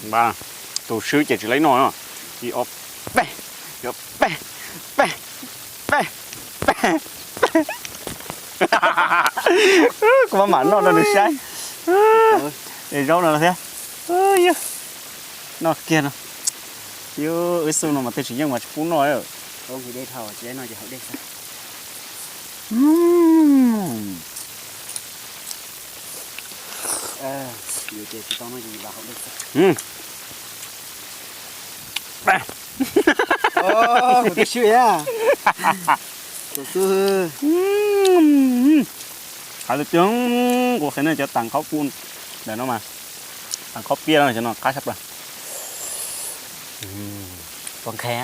Npaj, tus swb ces tsis laib noj no. Ib ob peb, ib ob peb, peb, peb, peb. Kuv mam mam noj rau nws saib. Es zaub no thiab. Noj kiag no. Wb xub no mas tej tsis yeej mas tsis pub noj. Hais tias kuv qhia nej cov tas khaub ntawm no mas, tas khaub piab no, cov no qab tshaj plaws. Puas nqhis?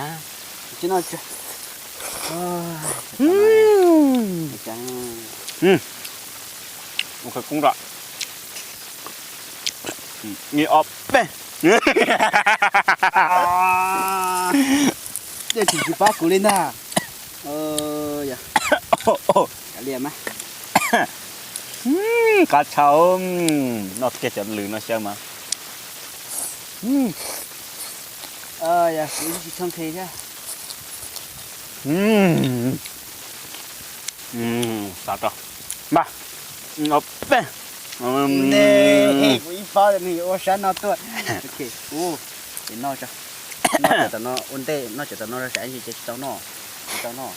Ua qhia koob rau. Ib ob peb. Tej tsis tsis pab kuv li ntag. Kav liam mas. Qab tshaj, noj kiag cov lws no xyaw mas. Kuv tsis tshua nqhis thiab. Xav rau. Npaj, ob peb. Kuv ib pab nws yuav ua sab no tuaj. Ces noj, noj cov tom no ua ntej, noj cov tom no rau sab ntsis ces tsis tau noj, tsis tau noj.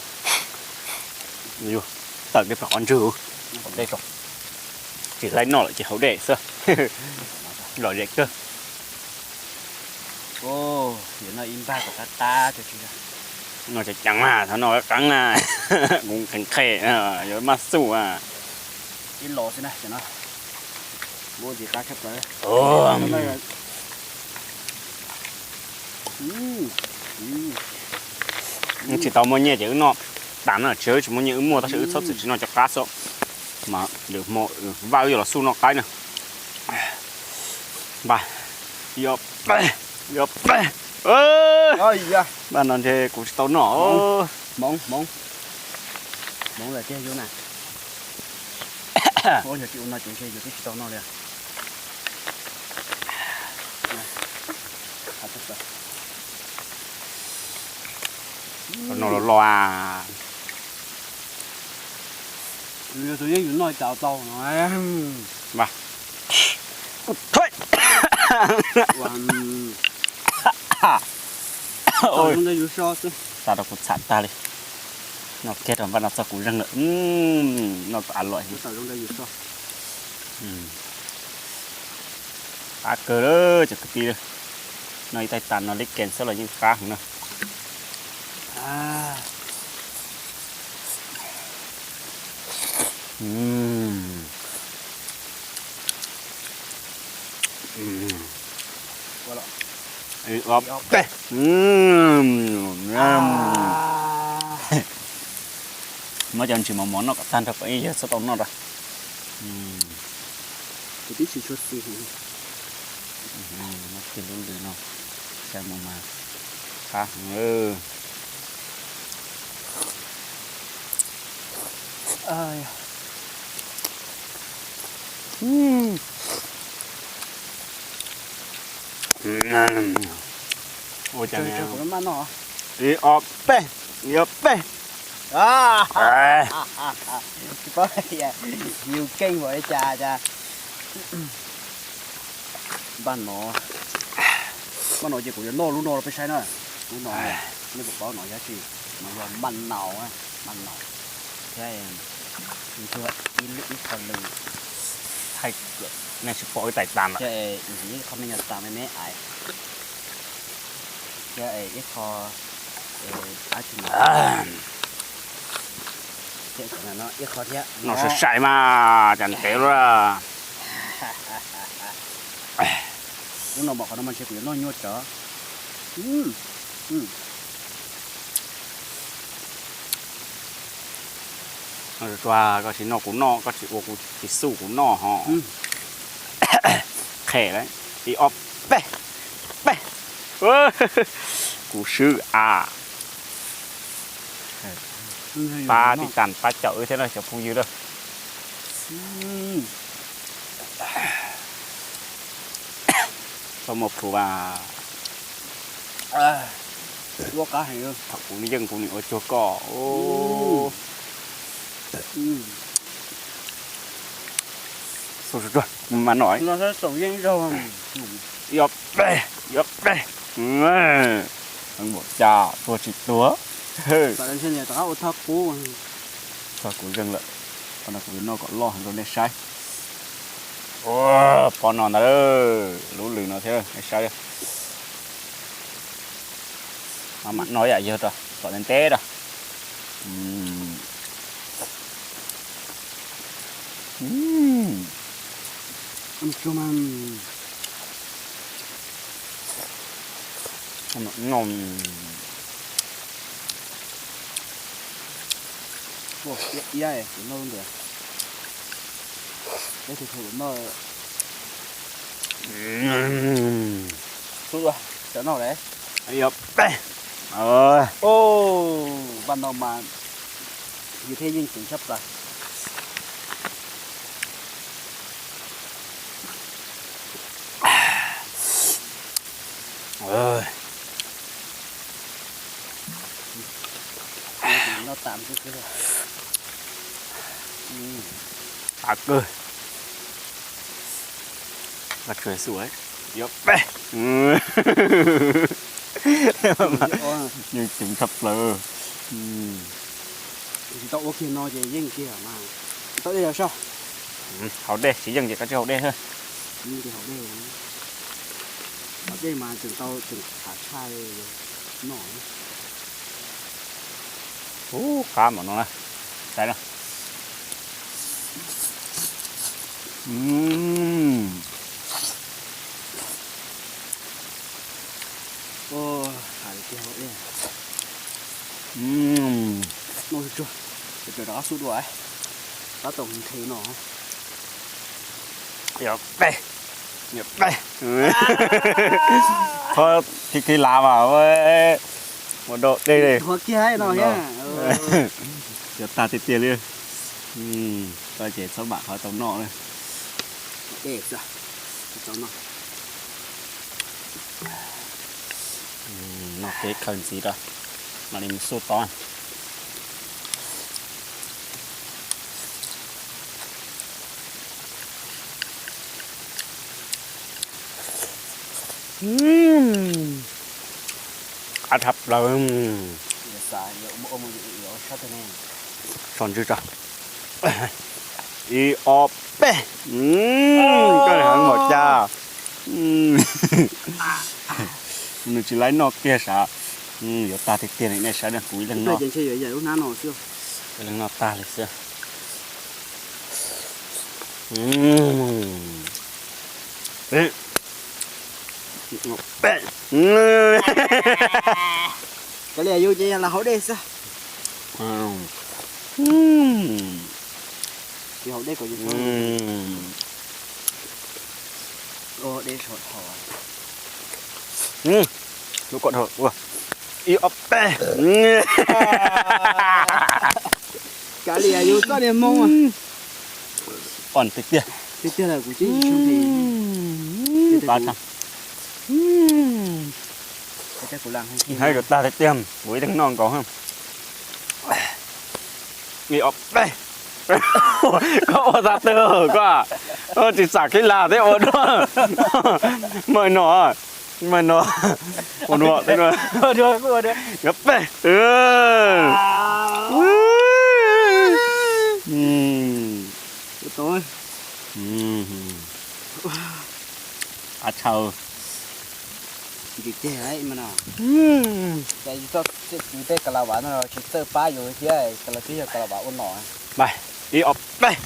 Tawm kiag pem qhov ntswg, tsis laib noj lawm ces haus dej xwb. Lom zem kawg. Yuav noj ib npag kom qab qab. Noj ceev ceev na, txhob noj qab qab na. Kuv nqhis nqhis, yuav maj xuj a. Ib los xwb na, cov no. Muab ntxiv qab tshaj plaws. Tsis tau muaj nyiaj ces wb noj tas no, tsis, wb tsis muaj nyiaj wb muaj tab sis wb txhob txwm tsis noj cov qab xwb. Mas lwm hmo Vaj wb yuav los xuj noj qaib na. Npaj, ib ob peb, ib ob peb. Npaj no ntshe kuv tsis tau noj. Hmoov, hmoov, hmoov lawm tiag yus na. Ua yog tsis ua no ces ntshe yus twb tsis tau noj li. Noj los los a. Yus tus yeej yus noj cas tau no. Ua, tag rau kuv txham tag li. Noj kiag rau npaj no txog kuv zeeg lawm. Noj tas los. Qab kawg lawm cov kwv tij. Noj ib tais tas no li kees xwb los yeej qab heev na. Muab cov ntsis mos mos noj kom tag nrho kom ib yawg txhob tau noj rau. Kuv twb tsis tshua xis. Muab kiag lub lws no saib mus mas qab heev. Ua cas ib ob peb, ib ob peb. Tsis paub yus keej npaum li cas cas. Npaj no, npaj no ces kuv yuav noj lub no rau peb saib na. Lub no, nej puas paub no yog tsi? No yog npaj naus, npaj naus thiab ib qho lws thaij, nej tsis pom ib tais tas lawm. Ib qho me nyuam tas me me ais thiab ib qho dab tsi no, ib qho thiab. Noj sai sai mas cas ntev lawm. Lub no mas qhov no mas ntshe kuv yuav noj nyuaj tsawv. Tsuag, koj tsis noj kuv noj, koj tsis ua kuv tsis xuj kuv noj ho. Qhe lawm, ib ob peb, peb. Kuv swb a. Pab tij tas pab caum wb thiab na cov phooj ywg na. Tau muaj plhus vas. Ua qab heev. Thaum kuv yeej kuv nim ua cuag koj. Xu tsuag tsuag, mas noj. Ib ob peb, ib ob peb. Heev npaum cas tuag tsis tuag. Txog kuv zeeg lawm. Qhov no kuv yuav noj kom loj rau nej saib. Pob no ntag, lub lws no thiab, nej saib. Mam noj ib yam yog rau tom ntev ntev rau. Iab, kuv noj ntawd. Peb tus tus noj. Xub dua, cov noj lawm. Peb. Npaj no mas yus thiaj yeej ceev tshaj plaws. Av kawg. Qab tshuav xu, yuav peb. Yeej ceev tshaj plaws. Tsis tau ua kiag no ces yeej kiag mas. Tau dej los soj. Haus dej, tsis yeej ces koj tsis haus dej. Yeej haus dej. Haus dej mas tseem tau tseem khav tshaj li no. Ub, qab npaum no na. Saib na. Noj tsuag tsuag, rov qab xub dua, tab tom nqhis no. Qhov khib khib lav mas ua dog dej li. Yuav tag tiag tiag li. Koj ces txhob mam qhov tau noj na. Noj peb khaws ntxiv rau, mam li mus xub tod. Qab tshaj plaws. Tso ntswg tso. Ib ob peb. Koj heev npaum cas. Nws tsis laib noj kiag sav. Yuav tag tiag tiag li, nej saib, kuv ib leeg noj, ib leeg noj tag li xwb. Kav liam yus ces yog lam haus dej xwb. Tsis haus dej kom yus, dej sov dhau. Lub kom dhau ua ib ob peb. Kav liam yus txoj niag moo. Pom tiag tiag. Tiag tiag lawm, kuv tsis tshua pom. Hais kom tag tiag tiag, kuv ib leeg noj nkaus. Ib ob peb. Koj ua tag twg koj? Tsis xam khib lag thiab ua dua. Maj no, maj no, ua dua thiab. Ib ob peb. Qab tshau. Ntws ceg no, ces yus tej kas las vas no tsis txawj pab yus thiab, kas las twb yog kas las vas ua nom. Ib ob peb.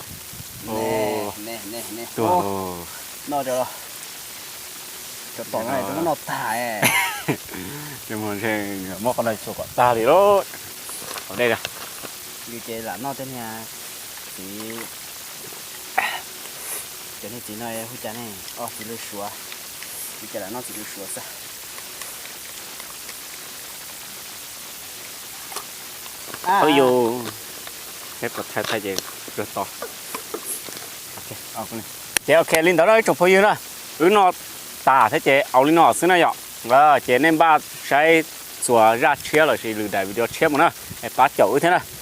Tuag. Noj rau, cov tom no muab noj tag. Muab qhov no tsuas kom tag li lauj. Haus dej. Yus ces lam noj tej niag txiv, cov niag txiv no hu cas ne? Txiv lws suav. Yus ces lam noj txiv lws suav xwb. Yus, thaij thaij ces tsuag to. Ces ok li ntawd na ib tsoom phooj ywg na, wb noj tas thiab ces au li no xwb na yom. Ces nej npaj saib txuas zaj tshiab los sis lwm daim video tshiab mus na, es pab caum wb thiab na.